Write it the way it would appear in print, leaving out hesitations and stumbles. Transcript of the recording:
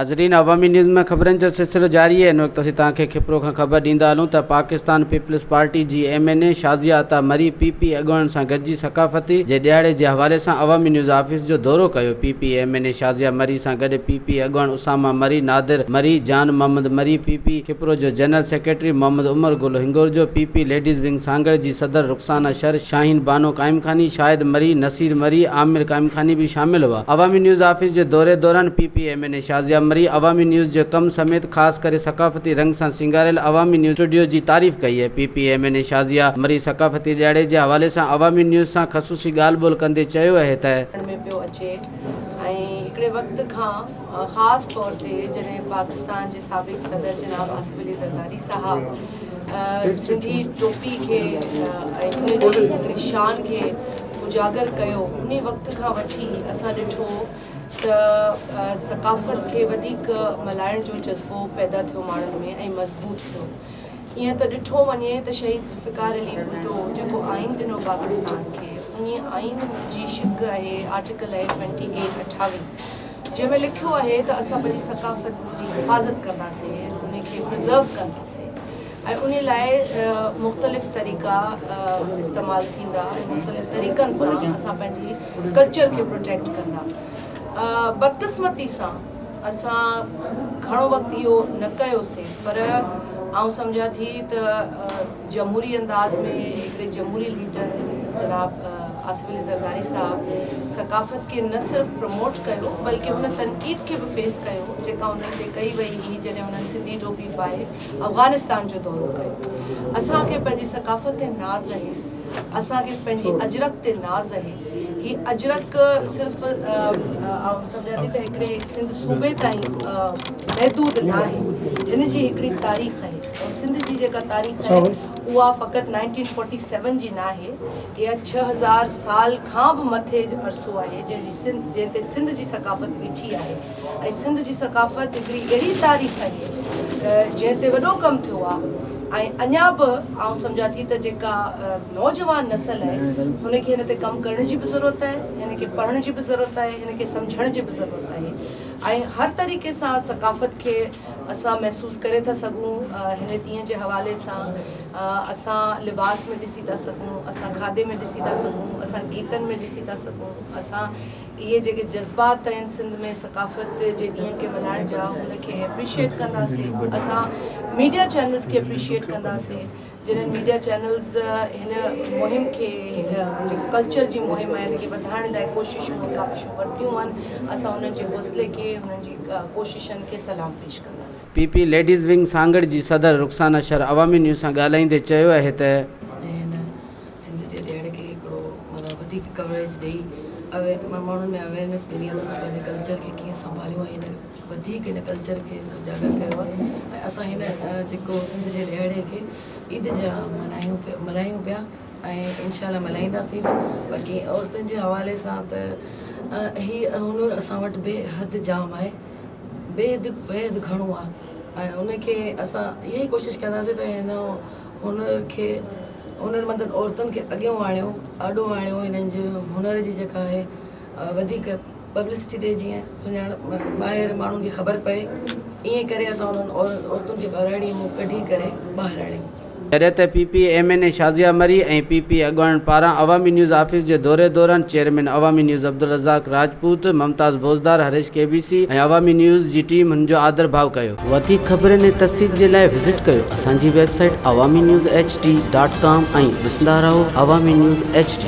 ناظرين عوامي نيوز ۾ خبرن جو سلسلو جاري آهي ان وقت اسين توهان کي کپرو کان خبر ڏيندا هلون ته پاڪستان پيپلز پارٽي جي M N A Shazia Atta Marri P P اڳواڻن سان گڏجي ثقافتي جي ڏهاڙي جي حوالي سان عوامي نيوز آفيس جو دورو ڪيو P P M N A Shazia Marri سان گڏ پي پي اڳواڻ اسامه مري، نادر مري، جان محمد مري، پي پي کپرو جو general secretary Muhammad Umar Gul Hingorjo, P P ladies wing Sanghar جي صدر رخسانه شر، شاهين بانو قائمخاني، شاهد مري، نصير مري، عامر قائمخاني به شامل هئا. عوامي نيوز آفيس جي دوري دوران P P M N A Shazia Marri Awami news جي ڪم سميت خاص ڪري ثقافتي رنگ سان سينگاريل عوامي نيوز اسٽوڊيو جي تعريف ڪئي آهي. P P M N A Shazia Marri ثقافتي ڏهاڙي جي حوالي سان عوامي نيوز سان خصوصي ڳالهه ٻولهه ڪندي چيو اهي ته. ۾ پيو اچي ۽ هڪڙي وقت کان خاص طور تي جڏهن پاڪستان جي سابق صدر جناب آصف علي زرداري صاحب سنڌي ٽوپي کي ۽ ان جي هڪڙي شان کي اجاگر ڪيو انهي وقت کان وٺي اسان ڏٺو ته ثقافت کي وڌيڪ ملهائڻ جو جذبو پيدا ٿيو ماڻهن ۾ ۽ مضبوط ٿيو ائين ته ڏٺو وڃي ته شهيد ذوالفقار علي ڀٽو جيڪو آئين ڏنو پاڪستان کي انهي آئين جي شق آهي آرٽيڪل آهي ٽوئنٽي ايٽ اٺاويهه جنهن ۾ لکيو آهي ته اسان پنهنجي ثقافت جي حفاظت ڪنداسين ان کي پرزرو ڪنداسين ۽ ان لاء مختلف طريقا استعمال ٿيندا ۽ مختلف طريقن سان اسان پنهنجي ڪلچر کي پروٽيڪٽ ڪندا بدقسمتي سان اسان گهڻو وقت اهو نه ڪيوسين پر آئون سمجهان ٿي ته جمهوري انداز ۾ هڪڙي جمهوري ليڊر جناب آصف علي زرداري صاحب ثقافت کي نه صرف پروموٽ ڪيو بلڪه هن تنقيد کي به فيس ڪيو جيڪا انهن تي ڪئي وئي هئي جڏهن انهن سنڌي ٽوپي پائي افغانستان جو دورو ڪيو. اسان کي پنهنجي ثقافت تي ناز اهي. اسان کي پنهنجي اجرڪ تي ناز اهي. هي اجرڪ صرف آئون سمجهان ٿي ته هڪڙي سنڌ صوبي تائين محدود ناهي. هن جي هڪڙي تاريخ اهي ۽ سنڌ جي جيڪا تاريخ اهي اها فقط 1947 جي ناهي. اها 6000 سال کان به مٿي جو عرصو آهي جنهن جي سنڌ جنهن تي سنڌ جي ثقافت بيٺي آهي. ۽ سنڌ جي ثقافت هڪڙي اهڙي تاريخ آهي جنهن تي وڏو ڪم ٿيو آهي ۽ اڃا به آئون سمجهان ٿي ته جيڪا نوجوان نسل آهي هن کي هن تي ڪم ڪرڻ جي به ضرورت آهي هن کي پڙهڻ جي به ضرورت آهي هن کي سمجهڻ جي به ضرورت آهي ۽ هر طريقي سان ثقافت کي اسان محسوس ڪري ٿا سگهون هن ڏينهن جي حوالي سان اسان لباس ۾ ڏسي ٿا سگهون اسان کاڌي ۾ ڏسي ٿا سگهون اسان گيتن ۾ ڏسي ٿا سگهون اسان اهي جيڪي جذبات آهن سنڌ ۾ ثقافت جي ڏينهن کي ملهائڻ جا ان کي اپريشيئيٽ ڪنداسين اسان ميڊيا چينلز کي اپريشيئيٽ ڪنداسين جنھن ميڊيا چينلز هن مهم کي جيڪو ڪلچر جي مهم آهي ان کي وڌائڻ لاء ڪوششون ۽ ڪاوشون ورتيون آهن اسان انهن جي حوصلي کي انهن جي ڪوششن کي سلام پيش ڪنداسين. P P ladies wing Sanghar جي صدر رخسانه شر عوامي نيوز سان ڳالهائيندي چيو اهي ته، جنهن هن سنڌ جي ڏهاڙي کي هڪڙو معنيٰ وڌيڪ ڪوريج ڏئي اوي ماڻهن ۾ اويئرنيس ڏني آهي ته اسان پنهنجي ڪلچر کي ڪيئن سنڀاليون ۽ هن وڌيڪ هن ڪلچر کي اجاگر ڪيو آهي ۽ اسان هن جيڪو سنڌ جي ڏهاڙي کي عيد جيان ملهايون پيا ملهايون پيا ۽ انشاء الله ملهائينداسين به باقي عورتن جي حوالي سان ته هي هنر اسان وٽ بي حد جام آهي بيحد بيحد گهڻو آهي ۽ ان کي اسان اها ئي ڪوشش ڪنداسين ته هن هنر کي هنرمند عورتن کي اڳيون آڻيو آڏو آڻيو هنن جي هنر جي جيڪا آهي وڌيڪ پبلسٽي ٿئي جيئن سڃاڻپ ٻاهر ماڻهن کي خبر پئي ائين ڪري اسان انهن عورتن کي ٻهراڙي مون ڪڍي ڪري ٻاهر آڻيون. جڏهن ته P P M N A Shazia Marri ۽ P P اڳواڻن پاران عوامي نيوز آفيس جي دوري دوران chairman Awami news Abdulrazzaq Rajput, Mumtaz Bozdar, Harish K B C ۽ Awami news جي ٽيم هن جو آڌر ڀاء ڪيو. وڌيڪ خبرن ۽ تفصيل جي لاء وزٽ ڪيو اسان جي website Awami news H D dot com ۽ ڏسندا رهو عوامي نيوز ايڇ ڊي.